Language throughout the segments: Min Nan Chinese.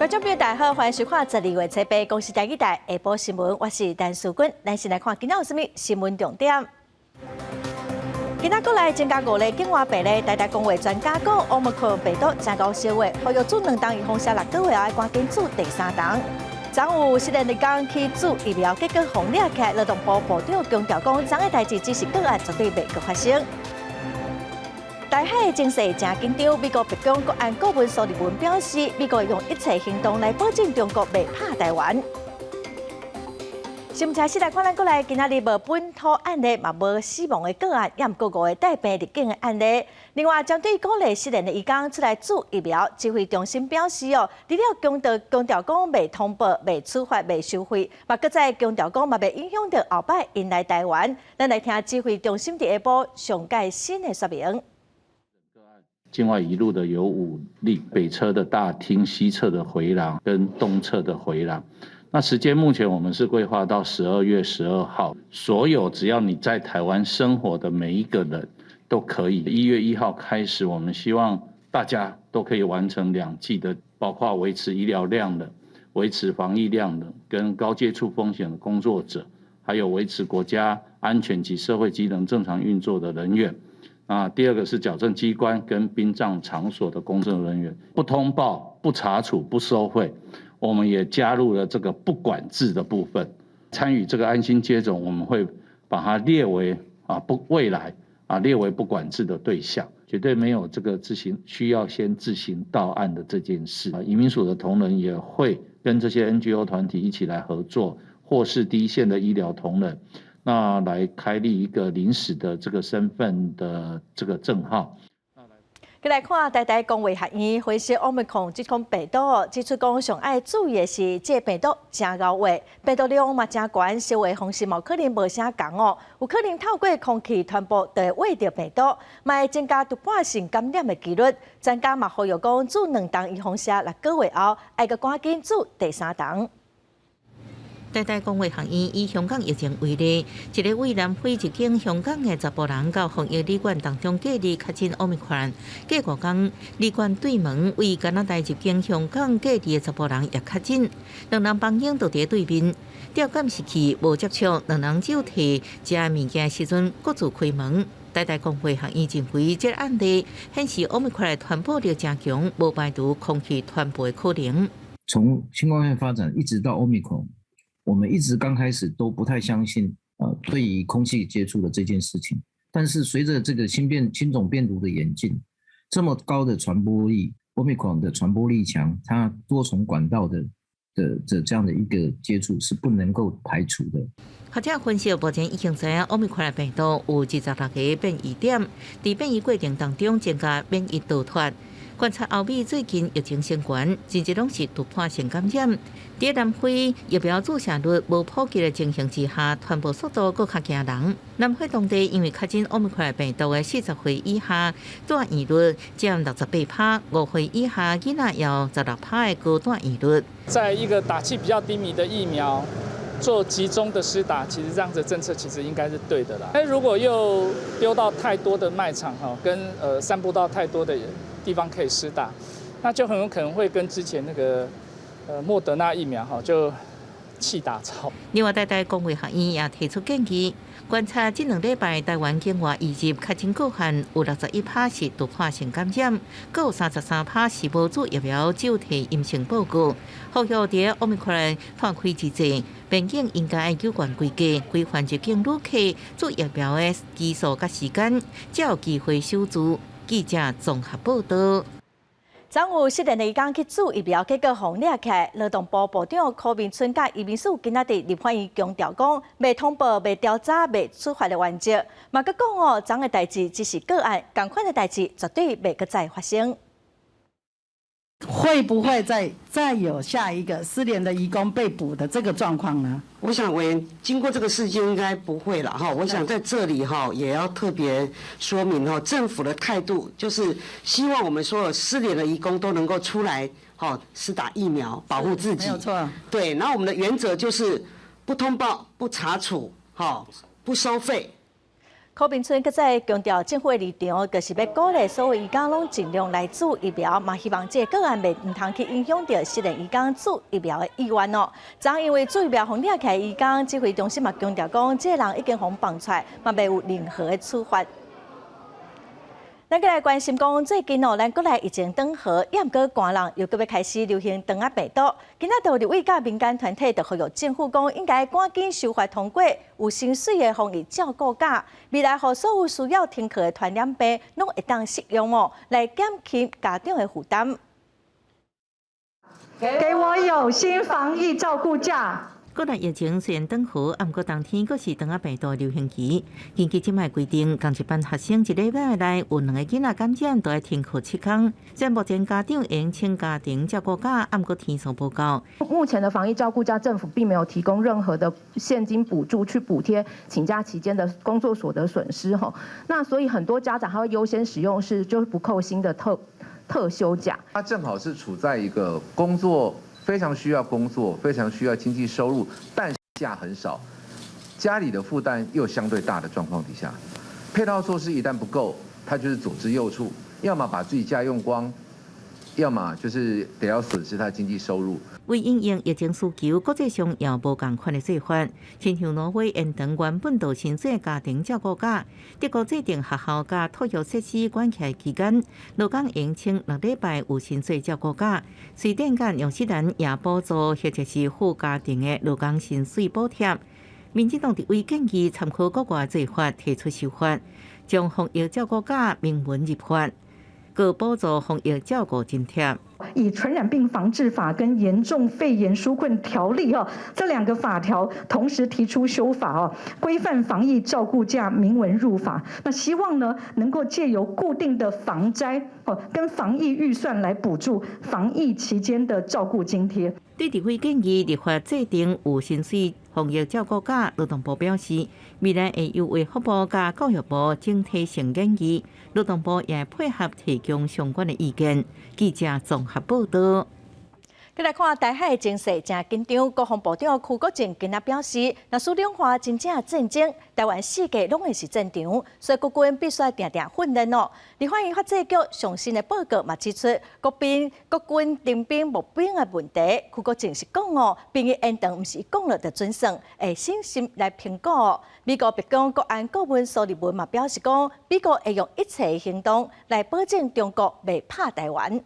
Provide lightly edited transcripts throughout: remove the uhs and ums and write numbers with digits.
觀眾朋友大家好，歡迎收看12月初八公視台語台下晡新聞，我是陳淑君。咱先來看今仔有啥物新聞重點。今仔國內增加五例境外病例，台大公衛專家講，奧密克戎病毒誠𠢕相畫，呼籲注兩針預防射6個月後，愛趕緊注第三針。昨有失聯義工去注疫苗，結果予掠起來，勞動部部長強調講，這樣的代誌只是個案，絕對袂閣發生。台海的情勢誠緊張，美國白宮國安顧問蘇利文表示，美國會用一切行動來保證中國袂拍台灣。新聞開始來看，咱國內今仔日無本土案例，嘛無死亡的個案，也毋過五個帶病入境的案例。另外，針對鼓勵失聯的義工出來注疫苗，指揮中心表示哦，除了強調講袂通報、袂處罰、袂收費，嘛閣再強調講嘛袂影響著後擺𪜶來台灣。咱來聽指揮中心佇下晡上蓋新的說明。境外移入的有五例，北側的大廳、西側的回廊跟東側的回廊。那時間目前我們是規劃到12月12號，所有只要你在台灣生活的每一個人都可以。1月1號開始，我們希望大家都可以完成兩劑的，包括維持醫療量能、維持防疫量能跟高接觸風險的工作者，還有維持國家安全及社會機能正常運作的人員。啊，第二個是矯正機關跟殯葬場所的工作人員，不通報、不查處、不收費。我們也加入了這個不管制的部分，參與這個安心接種，我們會把它列為啊不未來啊列為不管制的對象，絕對沒有這個自行需要先自行到案的這件事。移民署的同仁也會跟這些 NGO 團體一起來合作，或是第一線的醫療同仁，那來開立一個臨時的這個身份的這個證號。閣來看台大公衛學院分析奧密克戎這款病毒，指出講上愛注意的是，這個病毒誠𠢕畫，病毒量嘛誠懸，相畫方式嘛可能無啥仝哦，有可能透過空氣傳播就會畫著病毒，嘛會增加突破性感染的幾率。專家嘛呼籲講，注兩針預防射6個月後，愛閣趕緊注第三針。台大公衛學院以香港疫情為例，一个對南非入境香港的查埔人到防疫旅館當中隔離確診奧密克戎，過五工，旅館對門對加拿大入境香港隔離的查埔人也確診，兩人房間就佇對面，調監視器無接觸，兩人就佇食物件時陣各自開門。台大公衛學院認為，這个案例顯示奧密克戎傳播力誠強，無排除空氣傳播的可能。從新冠肺炎發展一直到奧密克戎，我們一直剛開始都不太相信，對於空氣接觸的這件事情。但是隨着這個新種病毒的演進，這麼高的傳播力，奧密克戎的傳播力強，它多重管道的這樣的一個接觸是不能夠排除的。學者分析，目前已經知影奧密克戎病毒有26個變異點，佇變異過程當中增加免疫逃脫。觀察歐美最近疫情升懸，真濟攏是突破性感染。佇南非疫苗注射率無普及的情形之下，傳播速度閣較驚人。南非當地因為確診奧密克戎病毒的40歲以下住院率佔68趴，5歲以下囡仔有16趴的高住院率。在一個打氣比較低迷的疫苗做集中的施打，其實這樣子政策其實應該是對的啦。但如果又丟到太多的賣場哈，跟散布到太多的地方可以施打，那就很有可能會跟之前那個莫德納疫苗哈就棄打潮。另外，台大公衛學院也提出建議，觀察這兩禮拜台灣境外移入確診個案有61趴是突破性感染，閣有33趴是無注疫苗就提陰性報告。呼籲佇奧密克戎放開之際，邊境應該愛嚴格規格，規範入境旅客注疫苗的期數佮時間，才有機會守住。記者綜合報道。昨有失聯的義工去注疫苗，結果予掠起來。勞動部部長柯明春佮移民署今仔佇立法院強調講，袂通報、袂調查、袂處罰的原則。嘛，閣講哦，這樣的代誌只是個案，仝款的代誌絕對袂閣再發生。會不會再有下一個失聯的移工被捕的這個狀況呢？我想委員經過這個事件應該不會了哈。我想在這裡哈也要特別說明哈，政府的態度就是希望我們所有失聯的移工都能夠出來哈，施打疫苗保護自己。沒有錯。對，然後我們的原則就是不通報、不查處、哈，不收費。柯明春閣再強調，政府的立場就是欲鼓勵所有移工攏盡量來注疫苗，嘛希望這個個案袂毋通去影響著失聯移工注疫苗的意願哦。昨因為注疫苗予掠起來移工，指揮中心嘛強調講，這個人已經予放出來，嘛袂有任何的處罰。咱閣來關心講，最近哦，咱國內疫情轉好，毋過寒人又閣欲開始流行腸仔病毒。今仔就立委佮民間團體就呼籲政府講，應該趕緊修法通過有薪水的防疫照顧假，未來予所有需要停課的傳染病攏會當適用哦，來減輕家長的負擔。給我有薪防疫照顧假。國內疫情雖然轉好，毋過冬天閣是腸仔病毒流行期。根據這擺規定，仝一班學生一禮拜內有兩個囡仔感染，都愛停課7天。雖然目前家長會請家庭照顧假，毋過天數無夠。目前的防疫照顧假，政府並沒有提供任何的現金補助去補貼請假期間的工作所得損失。吼，那所以很多家長他會優先使用是就是不扣薪的特休假。他正好是處在一個工作，非常需要工作，非常需要經濟收入，但假很少，家裡的負擔又相對大的狀況底下，配套措施一旦不夠，他就是左支右絀，要麼把自己假用光，要麼就是得要損失他經濟收入。為因應疫情需求，國際上也無仝款的做法，親像挪威延長原本就薪水家庭照顧假，德國制定學校佮托育設施關起來期間，勞工會請6禮拜有薪水照顧假。瑞典佮紐西蘭也補助或者是付家庭的勞工薪水補貼。民進黨立委建議參考國外做法，提出修法，將防疫照顧假明文入法，閣補助防疫照顧津貼。以傳染病防治法跟嚴重肺炎紓困條例哦，這兩個法條同時提出修法哦，規範防疫照顧假明文入法。那希望呢，能夠借由固定的防災哦跟防疫預算來補助防疫期間的照顧津貼。對立委建議立法制定有薪水防疫照顧假，勞動部表示，未來會由衛福部佮教育部整體性研議，勞動部也配合提供相關的意見。記者綜合報道。閣來看台海情勢誠緊張，國防部長邱國正今仔表示，若是兩岸真正戰爭，台灣四界攏會是戰場，所以國軍必須定定訓練哦。立法院法制局上新的報告嘛指出，國兵國軍徵兵募兵的問題，邱國正是講哦，兵役延長毋是講了就準算，會審慎來評估。美國白宮國安顧問蘇利文嘛表示講，美國會用一切行動來保證中國袂拍台灣。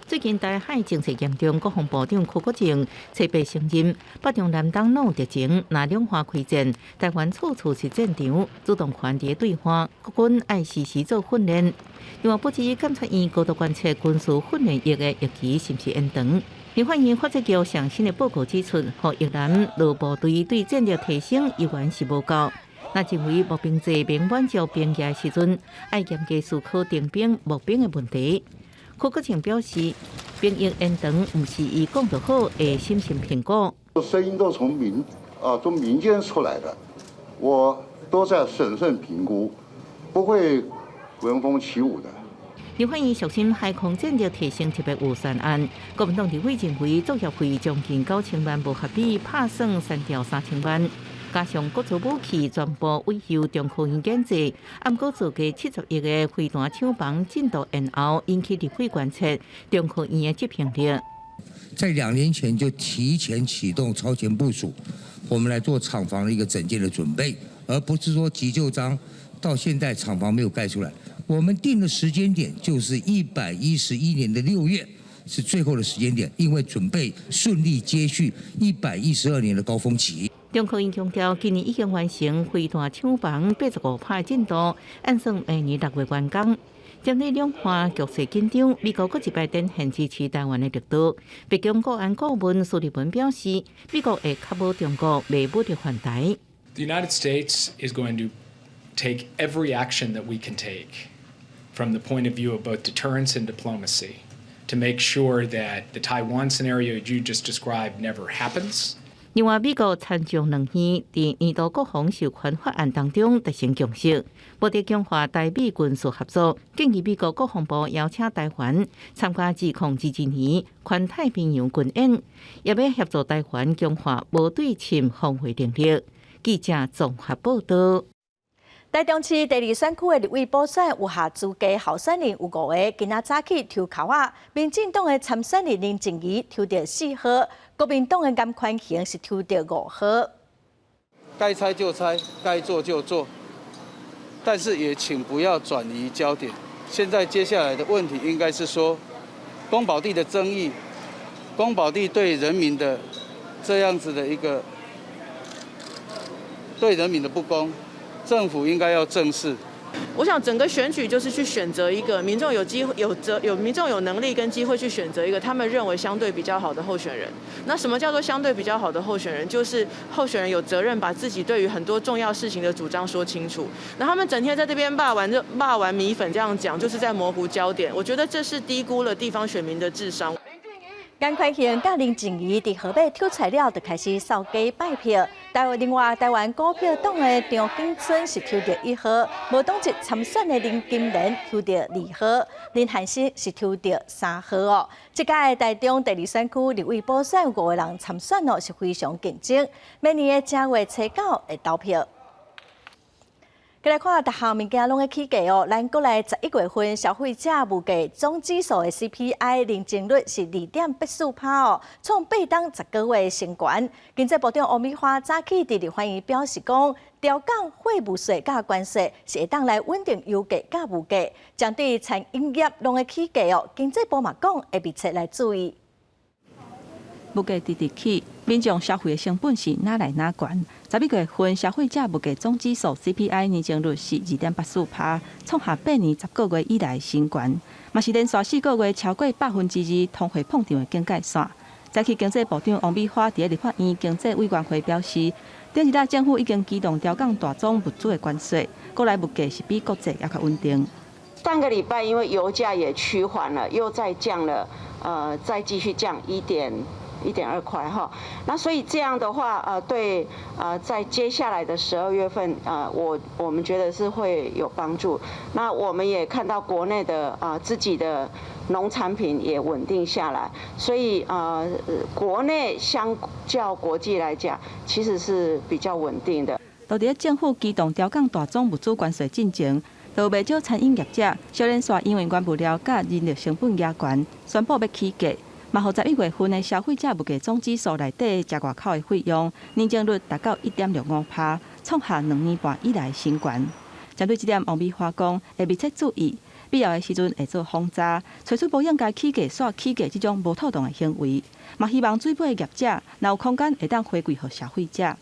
最近台海情勢嚴重，國防部長邱國正初八承認，北中南東攏有敵情，若兩岸開戰，台灣處處是戰場，主動權佇對岸，國軍愛時時做訓練。另外，不止監察院高度關切軍事訓練役的役期是毋是延長。立法院法制局上新的報告指出，服役男落部隊對戰力提升猶原是無夠。若認為募兵制免滿足兵役的時陣，愛嚴格思考徵兵募兵的問題。邱國正表示，兵役延長毋是伊講就好，會審慎評估。聲音都從民啊，從民間出來的，我都在審慎評估，不會聞風起舞的。立法院屬審海空戰力提升特別預算案，國民黨立委認為作協費將近9000萬無合理，拍算刪掉3000萬，加上國造武器全部委由中科院研製，毋過造價70億的飛彈廠房進度延後，引起立委關切中科院的執行力。在2年前就提前啟動超前部署，我們來做廠房的一個整建的準備，而不是說急就章，到現在廠房沒有蓋出來。我們定的時間點就是111年的6月，是最後的時間點，因為準備順利接續112年的高峰期。中科院強調，今年已經完成飛彈廠房85%進度，按算明年6月完工。針對兩岸局勢緊張，美國閣一擺展現支持台灣的力度。白宮國安顧問蘇利文表示，美國會確保中國袂武力犯台。 The United States is going to take every action that we can take from the point of view of both deterrence and diplomacy to make sure that the Taiwan scenario you just described never happens. 另外，美國參眾兩院佇年度國防授權法案當中達成共識，目的強化台美軍事合作，建議美國國防部邀請台灣參加2022年環太平洋軍演，也欲協助台灣強化無對稱防衛能力。記者綜合報道。台中市第二選區的立委補選有合資格候選人有五个，今仔早起抽籤仔，民進黨的參選人林靜儀抽著四號，國民黨的顏寬恆是抽著五號。該拆就拆，該做就做，但是也請不要轉移焦點。現在接下來的問題應該是說，公保地的爭議，公保地對人民的這樣子的一個對人民的不公。政府應該要正視。我想整個選舉就是去選擇一個民眾有機會、有責、有民眾有能力跟機會去選擇一個他們認為相對比較好的候選人。那什麼叫做相對比較好的候選人？就是候選人有責任把自己對於很多重要事情的主張說清楚。那他們整天在這邊肉丸肉丸米粉這樣講，就是在模糊焦點。我覺得這是低估了地方選民的智商。顏寬恆佮林靜儀佇號碼抽出了，就開始掃街拜票。台灣另外，台灣股票黨的張景春是抽著一號，無黨籍參選的林金蓮抽著二號，林漢生是抽著三號哦。這屆台中第二選區立委補選五個人參選哦，是非常競爭。明年的正月初九會投票。過來看，逐項物件攏咧起價哦。咱國內十一月份消費者物價總指數的 CPI 年增率是2.84%哦，創八冬十個月新高。經濟部長王美花早起佇立法院表示講，調降貨物稅佮關稅是會當來穩定油價佮物價，針對餐飲業攏咧起價哦。經濟部嘛講會密切來注意。物價直直起，民眾消費的成本是愈來愈懸。十一月份消費者物價總指數 CPI 年增率是2.84%，創下八年十個月以來新高，嘛是連續四個月超過2%通貨膨脹的警戒線。早起經濟部長王美花佇立法院經濟委員會表示，頂一禮政府已經啟動調降大宗物資的關稅，國內物價是比國際猶較穩定。上個禮拜因為油價也趨緩了，又再降了，再繼續降1.2塊哈，那所以這樣的話，對，在接下來的12月份，我們覺得是會有幫助。那我們也看到國內的自己的農產品也穩定下來，所以國內相較國際來講，其實是比較穩定的。到佇政府機動調降大宗物資關稅進前，就袂少餐飲業者小連續因為原物料佮人力成本加懸，宣布欲起價。嘛，予十一月份的消費者物價總指數內底食外口的費用年增率達到1.65%，創下2年半以來新高。針對這點，王美花講會密切注意，必要的時陣會做訪查，揣出無應該起價煞起價這種無妥當的行為。嘛，希望水尾業者若有空間會當回饋予消費者。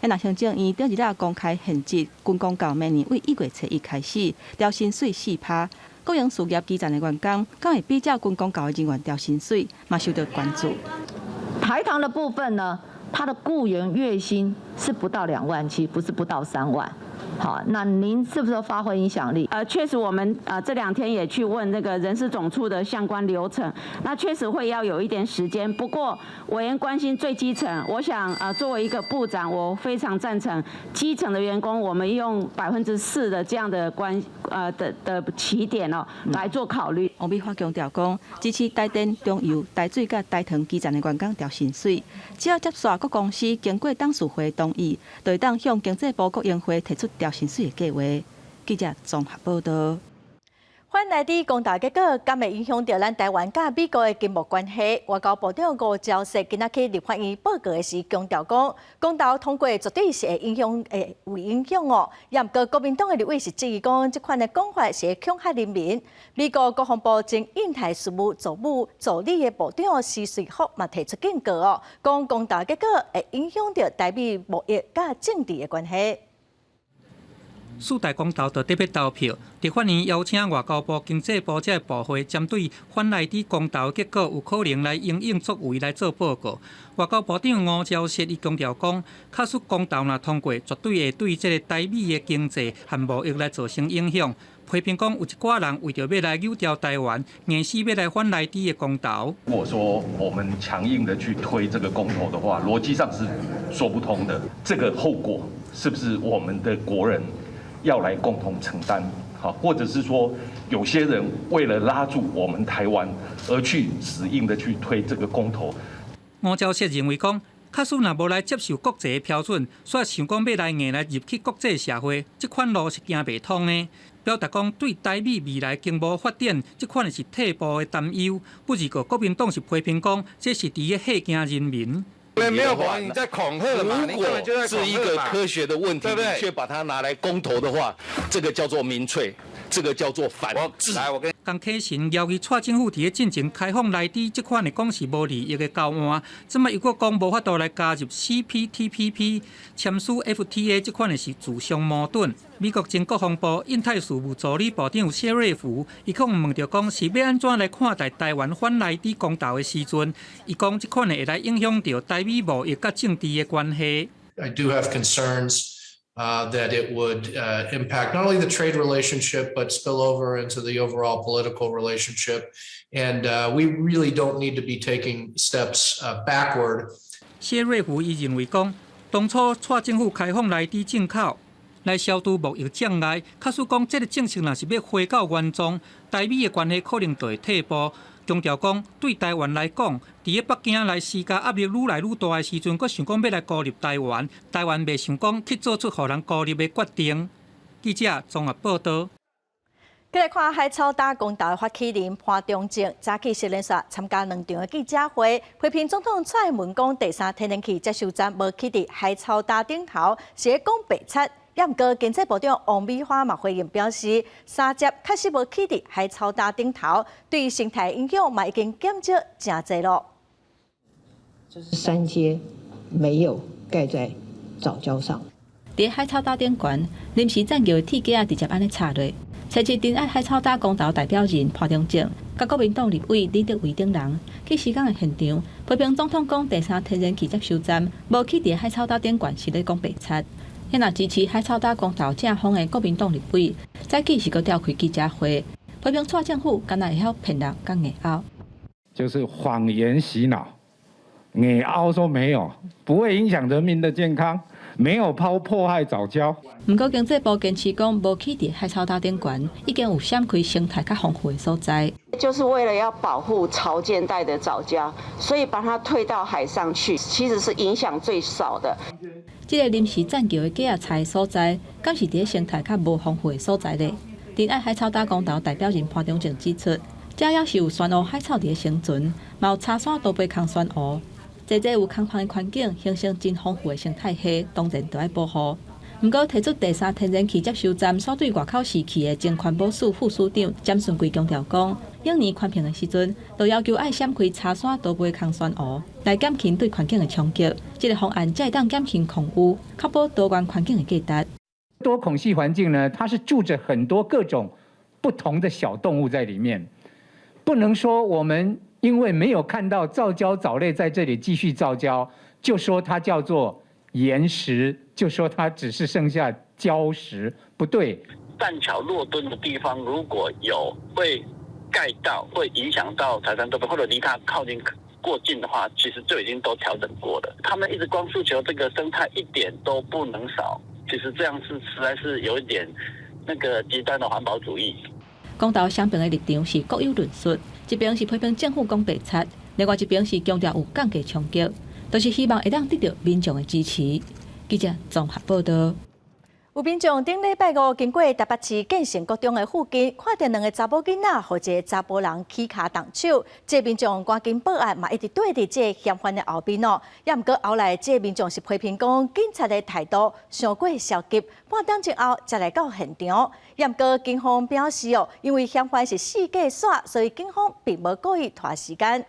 若行政院頂一日公開現職軍公教明年對1月初一開始調薪水4%。國營事業基層的員工，敢會比照軍公教的人員調薪水，嘛受到關注。台糖的部分呢，他的僱員月薪是不到2萬7，不是不到3萬。好，那您是不是發揮影響力？確實，我們這兩天也去問那個人事總處的相關流程，那確實會要有一點時間。不過委員關心最基層，我想作為一個部長，我非常贊成基層的員工，我們用4%的這樣的關的起點哦來做考慮。王美花強調講，支持台電、中油、台水佮台糖基層的員工調薪水，只要接續各公司經過董事會同意，就會當向經濟部國營會提出調薪水的計劃。記者綜合報道。反萊豬公投結果，敢會影響著咱台灣佮美國的經貿關係？外交部長吳釗燮今仔去立法院報告的時，強調講，公投通過絕對是會影響，會有影響哦。也毋過國民黨的立委是質疑講，這款的講法是會恐嚇人民。美國國防部前印太事務助理的部長施瑞福嘛提出警告哦，講公投結果會影響著台美貿易佮政治的關係。四大公投就得欲投票，立法院邀請外交部、經濟部這个部會，針對反萊豬公投結果有可能來因應作為來做報告。外交部長吳釗燮伊強調講，假使公投若通過，絕對會對這个台美的經濟和貿易來造成影響。批評講有一寡人為著欲來扭掉台灣，硬死欲來反萊豬的公投。如果說我們強硬的去推這個公投的話，邏輯上是說不通的。這個後果是不是我們的國人要來共同承擔？好，或者是說有些人為了拉住我們台灣而去死硬的去推這個公投？吳釗燮認為講，假使若無來接受國際的標準，煞想講欲來硬來入去國際社會，這款路是行袂通的。表達講對台美未來經貿發展這款是退步的擔憂。不過國民黨是批評講，這是佇咧嚇驚人民。沒有話，你在恐嚇嘛？如果是一個科學的問題，你卻把它拿來公投的話，這個叫做民粹，這個叫做反智。來，我跟江啟臣要求蔡政府佇咧進前開放萊豬這款的講是無利益的交換，這擺又閣講無法度來加入 CPTPP、簽署 FTA 這款的是自相矛盾。美國前國防部印太事務助理部長謝瑞福，伊予問著講是欲按怎來看待台灣反萊豬公投的時陣，伊講這款的會來影響著台美貿易佮政治的關係。 I do have concerns that it would impact not only the trade relationship, but spill over into the overall political relationship. And we really don't need to be taking steps backward. 謝瑞福伊認為講，當初蔡政府開放萊豬進口，來消除貿易障礙，假使講這个政策若是欲回到原狀，台美的關係可能就會退步。強調講，對台灣來講，佇咧北京來施加壓力愈來愈大的時陣，閣想講欲來孤立台灣，台灣袂想講去做出予人孤立的決定。記者綜合報導。繼來看海草礁公投的發起人潘忠政，早起是連續參加兩場的記者會，批評總統蔡英文講第三天然氣接收站無起佇海草礁頂頭，是咧講白賊。也毋過經濟部長王美花嘛回應表示，三接確實無起佇海草礁頂頭，對生態影響嘛已經減少誠濟囉。就是三接沒有蓋在藻礁上。佇海草礁頂懸，臨時棧橋的鐵架直接按呢插落。冊一珍愛海草礁公投代表人潘忠政，佮國民黨立委李德維等人去時工的現場，批評總統講第三天然氣接收站無起佇海草礁頂懸是咧講白賊。遐若支持海草礁公投正方的國民黨立委，早起是閣召開記者會，批評蔡政府敢若會曉騙人佮硬拗，就是謊言洗腦，硬拗說沒有，不會影響人民的健康，沒有拋破壞藻礁。毋過經濟部堅持講，無起佇海草礁頂懸，已經有閃開生態較豐富的所在。就是為了要保護潮間帶的藻礁，所以把它推到海上去，其實是影響最少的。這個臨時棧橋的架仔所在，敢是佇咧生態較無豐富的所在咧？珍愛海草礁公投代表人潘忠政指出，遮猶是有珊瑚海草佇咧生存，嘛有柴山多杯孔珊瑚，濟濟有空曠的環境，形成真豐富的生態系，當然著愛保護。毋過提出第三天然氣接收站所對外口市去的前環保署副署長詹順貴強調講，往年環評的時陣，就要求愛閃開柴山多杯孔珊瑚，來減輕對環境的衝擊。這个方案才會當減輕空污，確保多元環境的價值。多孔隙環境呢，它是住着很多各種不同的小動物在裡面，不能說我們因為沒有看到造礁藻類在這裡繼續造礁，就說它叫做岩石，就說它只是剩下礁石，不對。棧橋落墩的地方如果有會蓋到，會影響到柴山洲或者離它靠近過近的話，其實就已經都調整過了。他們一直光訴求這個生態一點都不能少，其實這樣是實在是有一點那個極端的環保主義。公投雙邊的立場是各有論述，一邊是批評政府講白賊，另外一邊是強調有降低衝擊，都是希望會當得到民眾的支持。記者綜合報導。有民眾頂禮拜五經過台北市建成國中的附近，看著兩个查某囡仔予一个查埔人起跤動手，這个民眾趕緊報案，嘛一直綴佇這个嫌犯的後面哦。也毋過後來，這个民眾是批評講警察的態度傷過消極，半點鐘後才來到現場。也毋過警方表示哦，因為嫌犯是四界煞，所以警方並無故意拖時間。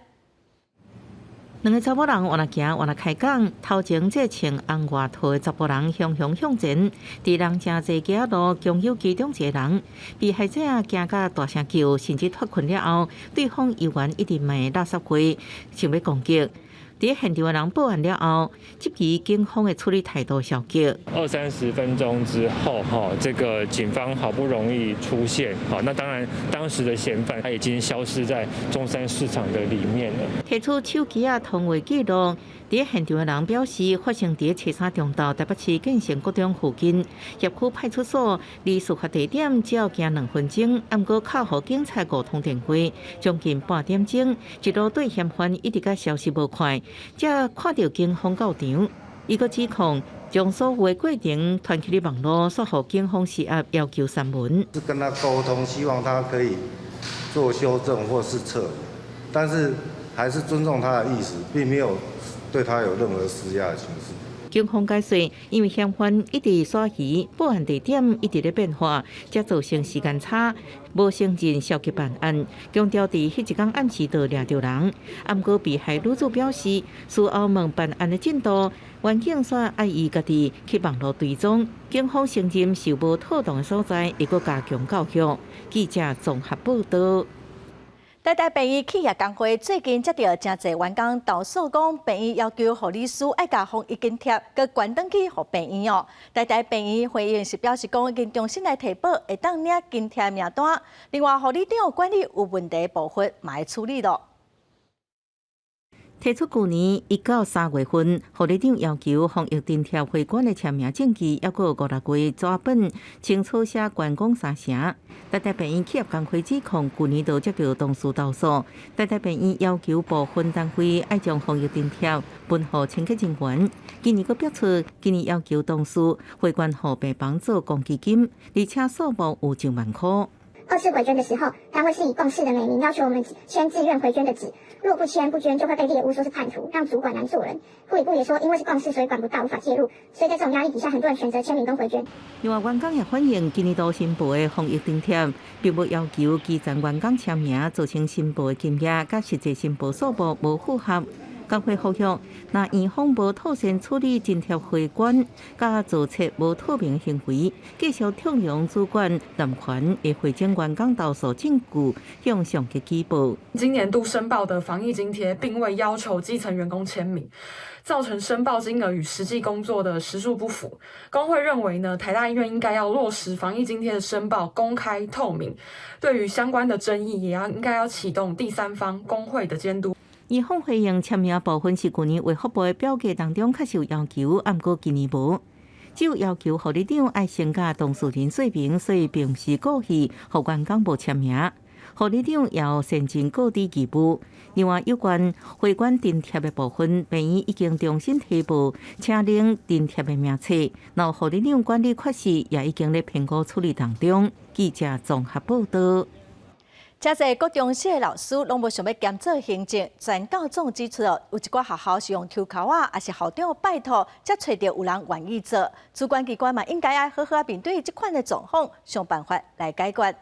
兩个查某人往那行，往那開講，頭前這穿紅外套的查埔人雄雄向前，佇人誠濟街仔路強誘其中一个人，被害者驚甲大聲叫，甚至脫困了後，對方猶原一直罵垃圾話，想欲攻擊。佇現場的人報案了後，質疑警方的處理態度消極。二三十分鐘之後，哈，這個警方好不容易出現，好，那當然當時的嫌犯他已經消失在中山市場的裡面了。提出手機仔通話記錄，佇現場的人表示，發生佇初三中晝台北市建成國中附近，協區派出所離事發地點只要行2分鐘，毋過敲予警察五通電話，將近半點鐘，一路對嫌犯一直佮消失無看。才看著警方到場。伊閣指控將所有的過程傳去佇網路，煞予警方施壓要求刪文。是跟他溝通，希望他可以做修正或是撤，但是還是尊重他的意思，並沒有對他有任何施壓的情緒。警方解釋，因為嫌犯一直徙移，報案地點一直咧變化，才造成時間差，無承認消極辦案，強調佇彼一工暗時就掠著人。毋過被害女子表示，事後問辦案的進度，員警煞愛伊家己去網路追蹤，警方承認受無妥當的所在，會閣加強教育。記者綜合報導。台大病院企業工會最近接著誠濟員工投訴，講病院要求護理師愛共防疫津貼閣捐轉去予病院哦。台大病院回應是表示講已經重新來提報，會當領津貼名單。另外，護理長管理有問題部分嘛會處理囉。提出舊年1到3月份，護理長要求防疫津貼回捐的簽名證據，猶閣有五六月紙本清楚寫捐講三成。台大病院企業工會指控，舊年就接著同事投訴，台大病院要求部分單位愛將防疫津貼分予清潔人員。今年閣表出，今年要求同事回捐予病房做公積金，而且數目有上萬箍。二次回捐的時候，單位是以共事的美名要求我們簽自願回捐的紙，若不簽不捐，就會被獵巫說是叛徒，讓主管難做人。護理部也說，因為是共事，所以管不到，無法介入。所以在這種壓力底下，很多人選擇簽名跟回捐。另外，員工也反映，今年度申報的防疫津貼，並無要求基層員工簽名，造成申報的金額佮實際申報數目無符合。工會呼籲，若院方無妥善處理津貼回捐，佮做出無透明行為，繼續縱容主管濫權，會匯整員工投訴證據，向上級舉報。今年度申報的防疫津貼並未要求基層員工簽名，造成申報金額與實際工作的時數不符。工會認為呢，台大醫院應該要落實防疫津貼的申報公開透明，對於相關的爭議，也要應該要啟動第三方工會的監督。院方回應簽名部分是舊年衛福部的表格當中確實有要求，毋過今年無，只有要求護理長愛先佮當事人說明，所以並毋是故意予員工無簽名。護理長也有善盡告知義務。另外，有關回捐津貼的部分，病院已經重新提報，請領津貼的名冊。然後護理長管理缺失也已經咧評估處理當中。記者綜合報導。誠濟國中小的老師攏無想欲兼做行政，全教總指出哦，有一寡學校是用抽籤仔，抑是校長拜託，才揣著有人願意做。主管機關嘛，應該愛好好面對這款的狀況，想辦法來解決。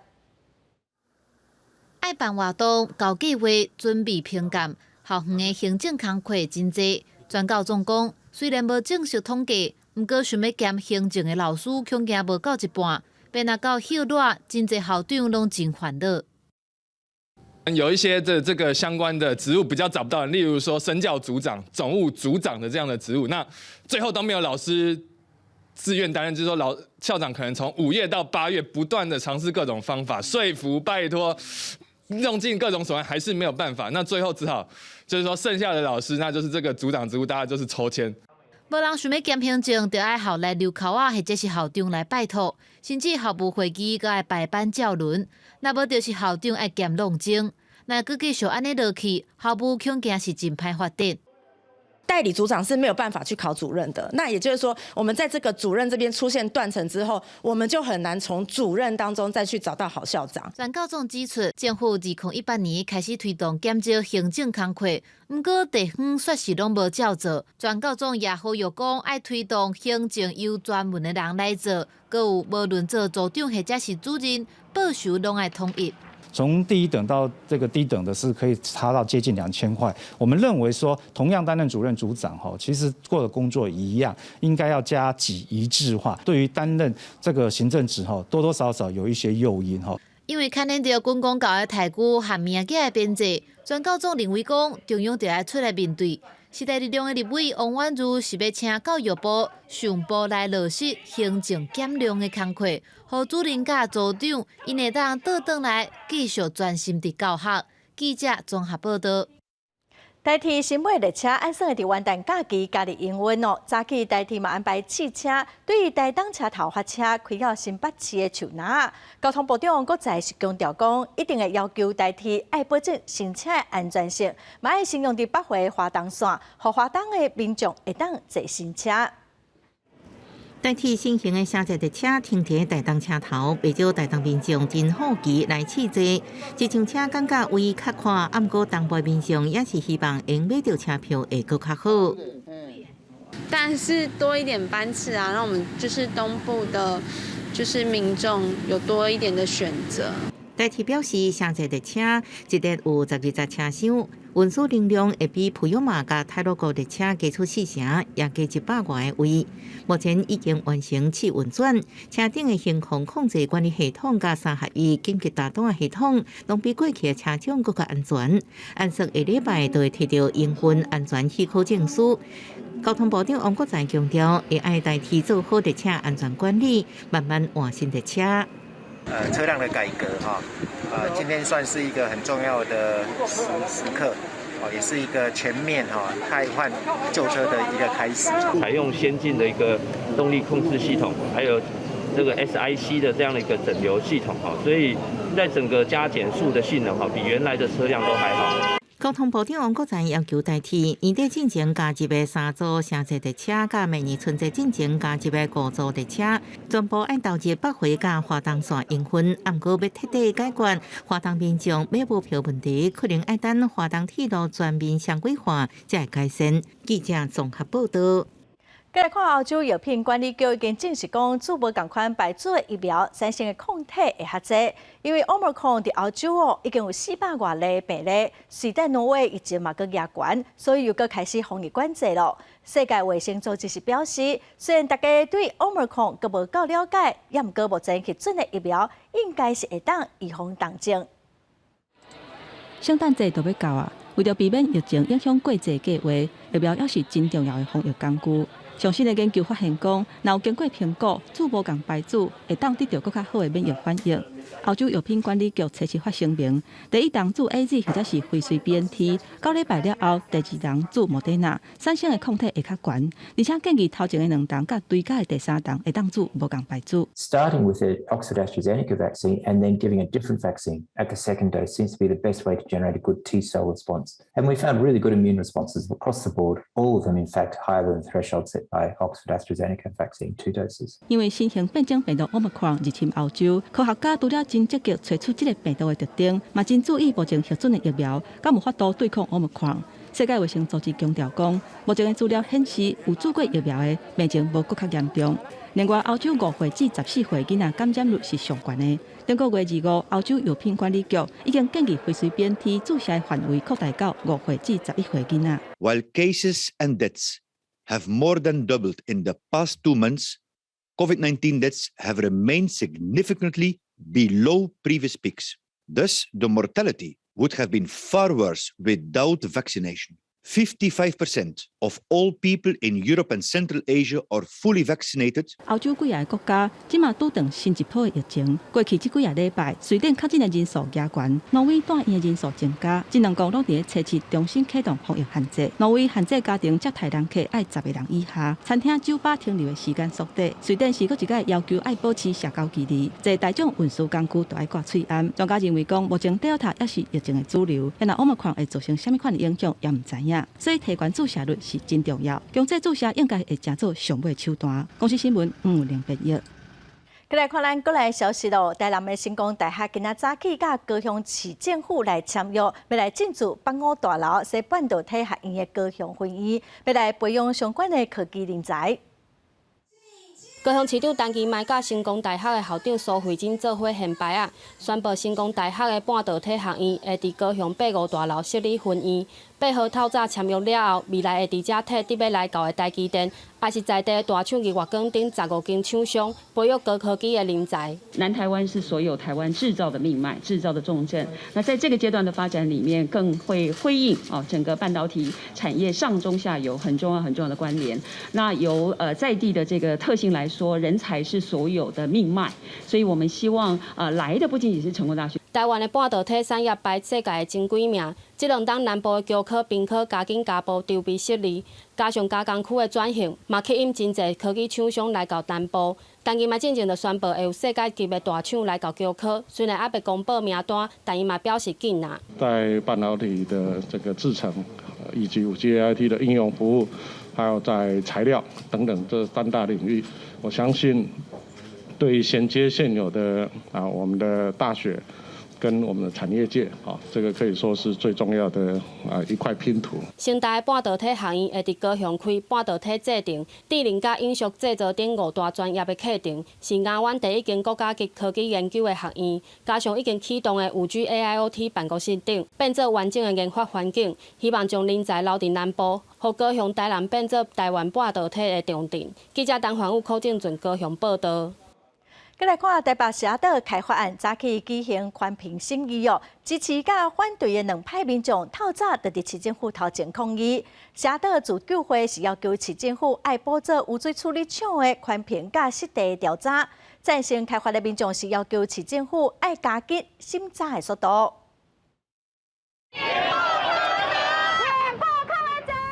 愛辦活動、搞計劃、準備評鑑，校園的行政工課真濟。全教總講，雖然無正式統計，毋過想欲兼行政的老師恐驚無夠一半，變若到歇熱，真濟校長攏真煩惱。有一些的這個相關的職務比較找不到人，例如說生教組長、總務組長的這樣的職務，那最後都沒有老師自願擔任，就是說老校長可能從5月到8月不斷的嘗試各種方法說服、拜託，用盡各種手段，還是沒有辦法，那最後只好就是說剩下的老師，那就是這個組長職務，大家就是抽籤。無人想欲兼行政，就愛校內溜箍仔，或者是校長來拜託，甚至校務會議閣愛排班照輪。若無就是校長愛兼攏總。若閣繼續按呢落去，校務恐驚是真歹發展。代理組長是沒有辦法去考主任的。那也就是說，我們在這個主任這邊出現斷層之後，我們就很難從主任當中再去找到好校長。全教總指出，政府2018年開始推動減少行政工課，毋過地方煞是攏無照做。全教總也呼籲講，愛推動行政由專門的人來做，閣有無論做組長或者是主任，報酬攏愛統一。從第一等到這個低等的是可以差到接近2000塊。我們認為說，同樣擔任主任、組長，哈，其實做的工作一樣，應該要加給一致化。對於擔任這個行政職，哈，多多少少有一些誘因，哈。因為牽連著軍公教的待遇和命仔的編制，全教總認為講，中央就愛出來面對。時代力量的立委王婉諭是欲請教育部上部來落實行政減量的工課，予主任佮組長𪜶會當倒轉來繼續專心佇教學。記者綜合報導。台鐵新買列車按算會佇元旦假期加入營運哦。早起台鐵嘛安排試車，對台東車頭發車開到新北市的樹林。交通部長閣再是強調講，一定會要求台鐵愛保證新車的安全性，嘛愛先用佇北回花東線，予花東的民眾會當坐新車。台鐵新型的城際列車停佇台東車頭，袂少台東民眾真好奇來試坐。這種車感覺位較闊，毋過東部民眾也是希望會買著車票會閣較好。但是多一點班次啊，讓我們就是東部的，就是民眾有多一點的選擇。台鐵表示，城際列車一列有12節車廂，運輸能量會比普悠瑪佮太魯閣列車加出四成，也加100外個位。目前已經完成試運轉，車頂的行控控制管理系統佮三合一緊急打斷系統，攏比過去的車種閣較安全。按算下禮拜就會提著營運安全許可證書。交通部長王國材強調，會愛代替做好列車安全管理，慢慢換新列車。車輛的改革哈，今天算是一個很重要的時刻，哦，也是一個全面哈汰換舊車的一個開始。採用先進的一個動力控制系統，還有這個 SIC 的這樣的一個整流系統哈，所以在整個加減速的性能哈，比原來的車輛都還好。交通部長王國材要求台鐵年底進前加入的三組城際列車，佮明年春節進前加入的五組列車，全部愛投入北回佮花東線營運。毋過欲徹底解決花東民眾買無票問題，可能愛等花東鐵路全面雙軌化才會改善。記者綜合報道。過來看歐洲藥品管理局已經證實講，注無仝款牌子的疫苗產生的抗體會較濟，因為 Omicron 佇歐洲哦已經有400外例病例，瑞典、挪威疫情嘛閣加懸，所以又閣開始防疫管制咯。世界衛生組織是表示，雖然大家對 Omicron 閣無夠了解，也毋過目前核准的疫苗應該是會當預防重症。聖誕節就欲到啊，為著避免疫情影響過節計劃，疫苗猶是真重要的防疫工具。上新的研究發現講，若有經過評估，注無仝牌子，會當得著閣較好的免疫反應。歐洲藥品管理局初七發聲明，第一針注 AZ 或者是輝瑞 BNT，九禮拜了後，第二針注莫德納，產生的抗體會較懸，而且建議頭前的兩針佮追加的第三針會當注無仝牌子。 Starting with the Oxford AstraZeneca vaccine and then giving a different vaccine at the second dose seems to be the best way to generate a good T cell response. And we found really good immune responses across the board, all of them in fact higher than the threshold set by Oxford AstraZeneca vaccine two doses. 因為新型變種病毒 Omicron 入侵歐洲，科學家除了真積極揣出這個病毒的特徵，嘛真注意目前核准的疫苗，敢有法度對抗 Omicron。世界衛生組織強調講，目前的資料顯示，有注過疫苗的病情無閣較嚴重。另外，歐洲5歲至14歲囡仔感染率是上懸的。頂個月25，歐洲藥品管理局已經建議輝瑞 BNT 注射範圍擴大到5歲至11歲囡仔。 While cases and deaths have more than doubled in the past 2 months, COVID-19 deaths have remained significantly below previous peaks. Thus, the mortality would have been far worse without vaccination. 55% of all people in Europe and Central Asia are fully vaccinated. 歐洲幾个國家這馬拄著新一波的疫情。過去這幾个禮拜，瑞典確診的人數加懸，挪威住院的人數增加，這兩國攏佇咧初七重新啟動防疫限制。挪威限制家庭接待人客愛10個人以下，餐廳、酒吧停留的時間縮短。瑞典是閣一擺要求愛保持社交距離，坐大眾運輸工具都愛掛喙罨。專家認為講，目前 Delta 猶是疫情的主流，但若 Omicron 會造成啥物款的影響，也毋知影。所以提懸注射率是真重要，強制注射應該會成做上尾手段。公視新聞吳玲編譯。過來看咱國內消息咯，台南的成功大學今仔早起佮高雄市政府來簽約，欲來進駐北五大樓西半導體學院的高雄分院，欲來培養相關的科技人才。高雄市長陳其邁佮成功大學的校長蘇慧貞做伙獻牌仔，宣布成功大學的半導體學院會佇高雄八五大樓設立分院。8號透早簽約了後，未來會佇遮替得欲來到的台積電，抑是在地的大廠日月光等15間廠商，培育高科技的人才。南台灣是所有台灣製造的命脈，製造的重鎮。那在這個階段的發展裡面，更會輝映哦整個半導體產業上中下游很重要很重要的關聯。那由在地的這個特性來說，人才是所有的命脈，所以我們希望來的不僅僅是成功大學。台灣的半導體產業排世界的前幾名，這兩冬南部的高科、蘋科加緊加步籌備設立，加上加工區的轉型，嘛吸引真濟科技廠商來到南部。陳其邁進前就宣布會有世界級的大廠來到高科，雖然猶未公布名單，但伊嘛表示緊啊。在半導體的這個製程，以及5G AIT 的應用服務，還有在材料等等這三大領域，我相信對銜接現有的我們的大學跟我們的產業界，這個可以說是最重要的一塊拼圖。成大的半導體學院會佇高雄開半導體製程、智能佮影像製造等五大專業的課程，是亞灣第一間國家級科技研究的學院。加上已經啟動的5G AIoT 辦公室等，變做完整的研發環境，希望將人才留佇南部，予高雄、台南變做台灣半導體的重鎮。記者陳環宇、柯正俊高雄報道。閣來看台北社仔島開發案，早起舉行環評審議哦，支持佮反對的兩派民眾透早就佇市政府頭前抗議。社仔島自救會是要求市政府愛補做污水處理廠的環評佮實地調查，贊成開發的民眾是要求市政府愛加緊審查的速度。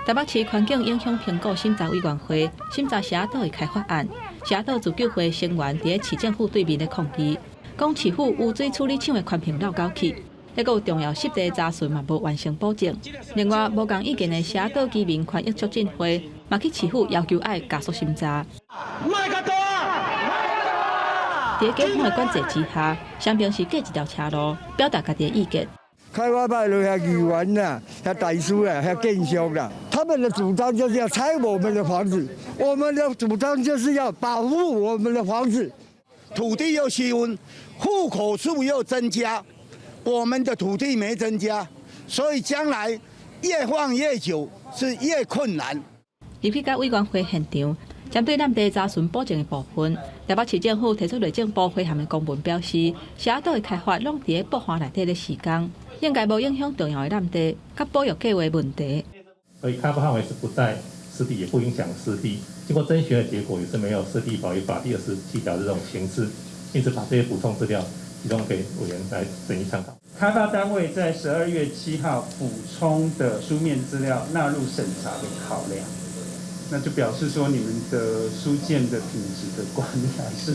台北市環境影響評估審查委員會審查社仔島的開發案，社仔島自救會成員佇咧市政府對面咧抗議，講市府污水處理廠的環評漏交去，抑閣有重要實地查詢嘛無完成補正。另外，無仝意見的社仔島居民權益促進會嘛去市府要求愛加速審查。佇咧警方的管制之下，雙邊是隔一條車路，表達家己的意見。開發派來遐議員啦，遐大師啦，遐建商啦，他們的主張就是要拆我們的房子，我們的主張就是要保護我們的房子。土地又細分，戶口數又增加，我們的土地沒增加，所以將來越放越久是越困難。入去到委員會現場，針對濫地查詢補正的部分，台北市政府提出內政部回函的公文表示，社仔島的開發攏佇咧撥劃內底咧施工。應該無影響重要的濫地佮保育計畫問題。所以開發範圍是不在濕地，也不影響濕地。經過徵詢的結果，也是沒有濕地保育法第27條這種情制，因此把這些補充資料提供給委員來審議參考。開發單位在12月7號補充的書面資料納入審查的考量，那就表示說你們的書件的品質的管理還是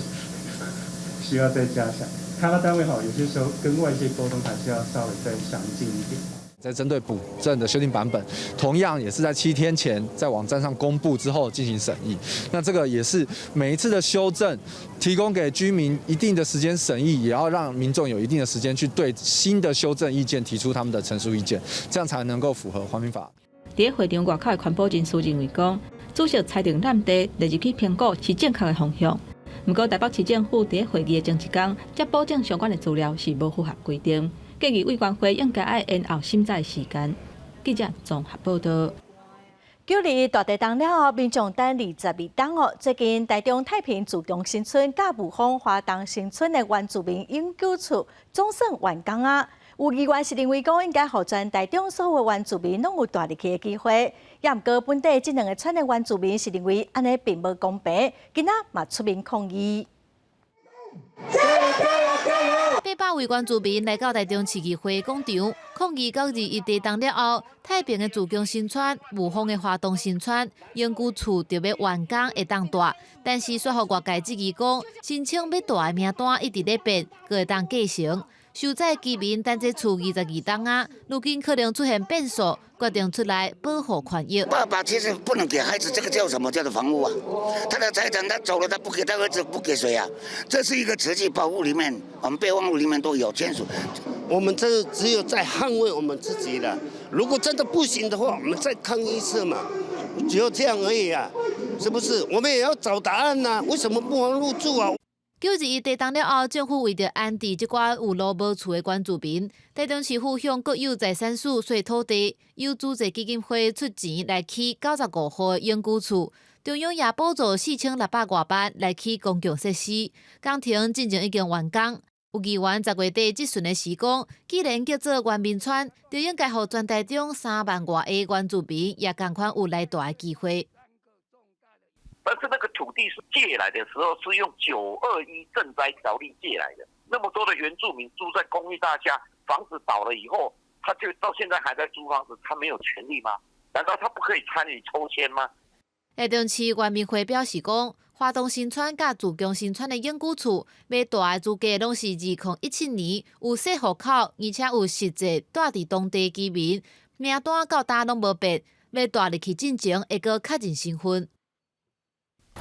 需要再加強。開發單位吼，有些時候跟外界溝通還是要稍微再詳盡一點。在針對補正的修訂版本，同樣也是在7天前在網站上公布之後進行審議。那這個也是每一次的修正，提供給居民一定的時間審議，也要讓民眾有一定的時間去對新的修正意見提出他們的陳述意見，這樣才能夠符合環評法。佇會場外口的環保人士認為講，主席裁定濫地列入去評估是正確的方向。毋過台北市政府佇會議的前一工，才補正相關的資料是無符合規定，建議委員會應該愛延後審查的時間。記者綜合報道。9·21大地震了後，民眾等22冬哦。最近台中太平自強新村佮霧峰華東新村的原住民永久厝總算完工啊！有議員是認為講應該予全台中所有原住民攏有蹛入去的機會，也毋過本地這兩個村的原住民是認為按呢並無公平，今仔嘛出面抗議。800位原住民來到台中市議會廣場抗議9·21地震了後，太平的自強新村、霧峰的華東新村永久厝著欲完工會當蹛，但是煞予外界質疑講，申請欲蹛的名單一直咧變，閣會當繼承。受災居民等這厝22冬啊，如今可能出現變數，決定出來保護權益。爸爸其實不能給孩子這個叫什麼叫做房屋啊？他的財產他走了，他不給他兒子，不給誰啊？這是一個持續保護裡面，我們備忘錄裡面都有簽署。我們這只有在捍衛我們自己了。如果真的不行的話，我們再抗議一次嘛，只有這樣而已啊，是不是？我們也要找答案吶，為什麼不能入住啊？9·21地震了後，政府為著安置這寡有路無厝的原住民，台中市府向國有財產署稅土地，由自濟基金會出錢來起95戶永久厝，中央也補助4600外萬來起公共設施，工程進前已經完工。有議員10月底質詢的時講，既然叫做原民村，就應該予全台中3萬外个原住民也仝款有來蹛的機會。但是那個土地是借來的時候，是用9·21震災條例借來的。那麼多的原住民住在公寓大廈，房子倒了以後，他就到現在還在租房子，他沒有權利嗎？難道他不可以參與抽籤嗎？台中市原民會表示講，花東新村佮自強新村的永久厝，欲住的資格攏是2017年有設戶口，而且有實際住佇當地居民，名單到今攏無變，欲住入去進前會閣確認身份。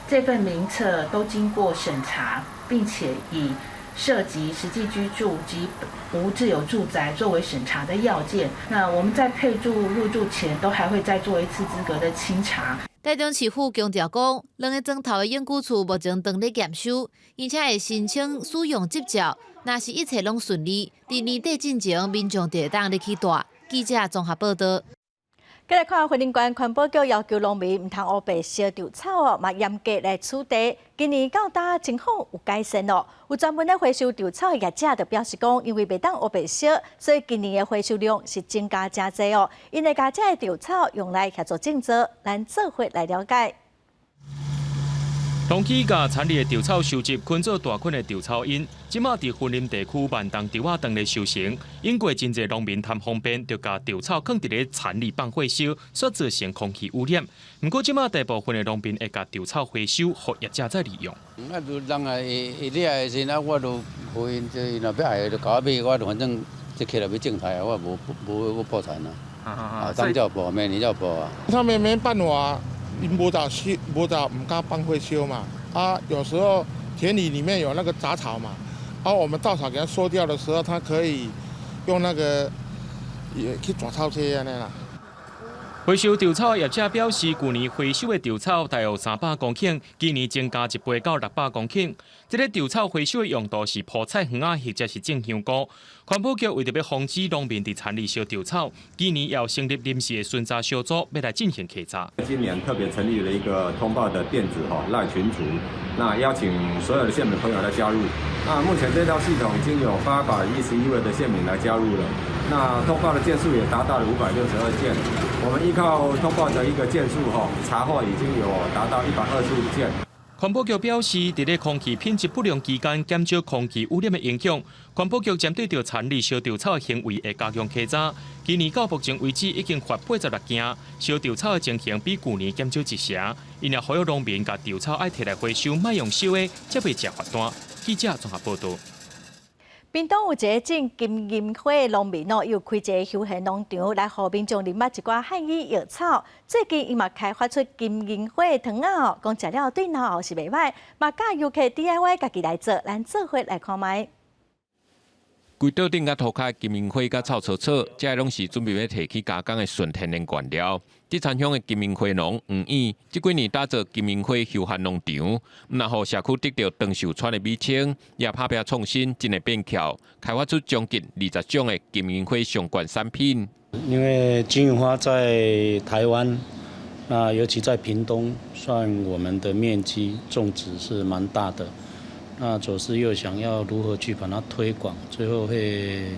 這份名冊都經過審查，並且以涉及實際居住及無自有住宅作為審查的要件。那我們在配住入住前，都還會再做一次資格的清查。台中市府強調講，兩个磚頭的永久厝目前正咧驗收，而且會申請使用執照。若是一切攏順利，佇年底進前，民眾就會當入去住。記者綜合報道。繼來看，雲林縣環保局要求農民毋通烏白燒稻草哦，嘛嚴格來取締。今年到今情況有改善咯，有專門咧回收稻草的業者就表示講，因為袂當烏白燒，所以今年的回收量是增加誠濟哦。𪜶會共這个稻草用來協助種植，咱做伙來了解。農機共田裡的稻草收集，捆做大捆的稻草壅，這馬佇雲林地區萬重稻仔當咧收成。經過真濟農民貪方便，就共稻草囥佇咧田裡放火燒，煞造成空氣污染。毋過這馬大部分的農民會共稻草回收，予業者再利用。啊，就人來會掠的時陣，啊，我就予𪜶，這𪜶若欲愛就共我買，我就反正這客來欲種菜啊，我無無無破產啊。啊，當才有報，明年才有報啊。他們沒辦法。𪜶無得燒，無得毋敢放火燒嘛。啊，有時候田裡裡面有那個雜草嘛，啊，我們稻草給它收掉的時候，它可以用那個也去煮草車按呢啦。回收稻草業者表示，舊年回收的稻草大約300公頃，今年增加一倍到600公頃。這个稻草回收的用途是鋪菜園仔，或者是種香菇。環保局為著欲防止農民佇田裡燒稻草，今年要成立臨時的巡查小組，欲來進行稽查。今年特別成立了一個通報的電子吼 LINE 群組，那邀請所有的縣民朋友來加入。那目前這套系統已經有811位的縣民來加入了，那通報的件數也達到了562件。我們依靠通報的一個件數吼，查獲已經有達到125件。環保局表示，佇咧空氣品質不良期間，減少空氣污染的影響。環保局針對著田裡燒稻草的行為會加強稽查。今年到目前為止，已經罰86件，燒稻草的情形比舊年減少一成。𪜶也呼籲農民共稻草愛提來回收，莫用燒的，才袂食罰單。記者綜合報道。屏東有一个種金銀花的農民哦，有開一个休閒農場來予民眾認捌一寡漢醫藥草。最近伊嘛開發出金銀花的糖仔哦，講食了對腦是袂䆀，嘛教遊客 DIY 家己來做，咱做伙來看覓。規桌頂佮塗跤金銀花佮臭草草，這攏是準備欲提去加工的純天然原料。德田鄉的金銀花農黃燕，這幾年打造金銀花休閒農場，毋但予社區得著長壽村的美稱，也拍拚創新，真會變巧，開發出將近20種的金銀花相關產品。因為金銀花在台灣，那尤其在屏東，算我們的面積種植是蠻大的。那左是又想要如何去把它推廣，最後會